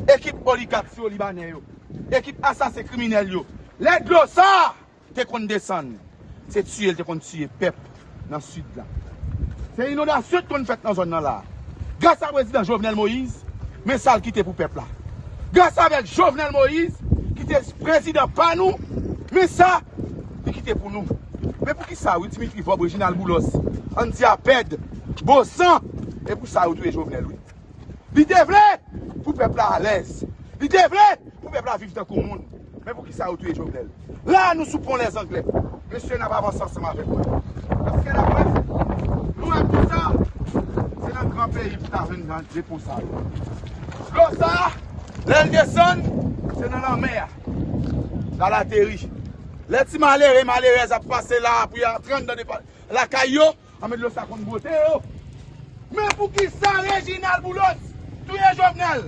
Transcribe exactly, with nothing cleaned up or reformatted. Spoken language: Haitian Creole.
Ekip oligak syo libanè yo, ekip asasen kriminèl yo, lè dlo sa te konn desann, se tiye l te konn tiye pèp nan sid la. Se inondasyon ki konn fèt nan zòn nan la. Gras a prezidan Jovenel Moïse, men sa l kite pou pèp la. Gras avèk Jovenel Moïse, ki te prezidan pa nou, men sa li kite pou nou. Men poukisa, wi, Dimitri Vorbe, Reginald Boulos, Andy Apèd, Bozan, e pou sa yo touye Jovenel, wi. Li te vle pou pèp la alèz. Li te vle pou pèp la viv tankou moun. Men poukisa yo touye Jovenel? La, nou sou pon Lèzanglè. Mesye, n ap avanse ansanm avèk mwen. Paske n ap wè, nou wè tout sa, se nan gran peyi pou ta jwenn nan depo sa yo. Dlo sa, lè l desann, se nan lanmè a l al ateri. Lè ti malere, malerèz ap pase la pou y antre anndan depa-, lakay yo, anben dlo sa konn bwote yo. Men poukisa Reginald Boulos touye Jovenel?